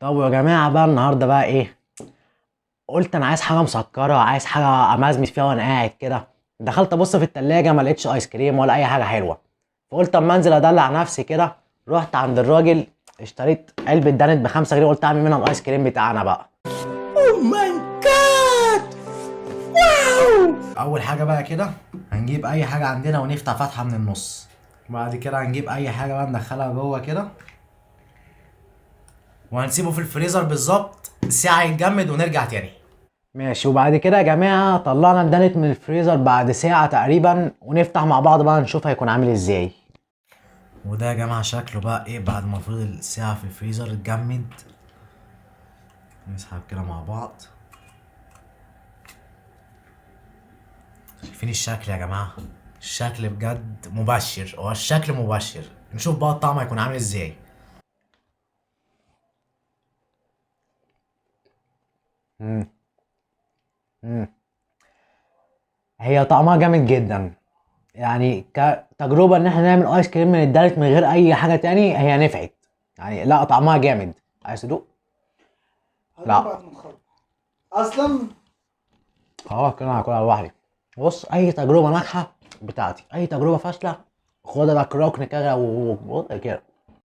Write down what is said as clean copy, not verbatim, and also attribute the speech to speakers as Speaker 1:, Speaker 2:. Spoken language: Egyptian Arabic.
Speaker 1: طب يا جماعة بقى النهارده بقى ايه؟ قلت انا عايز حاجة مسكره، عايز حاجة امزمز فيها وانا قاعد كده. دخلت ابص في التلاجة ما لقيتش ايس كريم ولا اي حاجة حلوة، فقلت اما انزل ادلع نفسي كده. رحت عند الراجل اشتريت علبة دانت ب5 جنيه، قلت اعمل منها الايس كريم بتاعنا بقى.
Speaker 2: Oh my God، wow.
Speaker 1: اول حاجة بقى كده هنجيب اي حاجة عندنا ونفتح فتحه من النص، وبعد كده هنجيب اي حاجة بقى ندخلها جوه كده، وهنسيبه في الفريزر بالظبط ساعة يتجمد ونرجع تاني. ماشي. وبعد كده يا جماعة طلعنا الدانت من الفريزر بعد ساعة تقريبا، ونفتح مع بعض بقى نشوف هيكون عامل ازاي. وده يا جماعة شكله بقى ايه بعد ما المفروض الساعة في الفريزر اتجمد. نسحب كده مع بعض. شايفين الشكل يا جماعة؟ الشكل بجد مبشر، هو الشكل مبشر. نشوف بقى الطعم هيكون عامل ازاي. هي طعمها جامد جدا، كتجربة ان احنا نعمل ايس كريم من الدانت من غير اي حاجة تاني هي نفعت، لا طعمها جامد. عايز تدوق؟
Speaker 2: هدوق
Speaker 1: لا.
Speaker 2: بعد ما نخلص. اصلا
Speaker 1: خلاص كده انا هاكلها لوحدي. بص، اي تجربة ناجحة بتاعتي، اي تجربة فاشلة خدها لك ركن كده كده.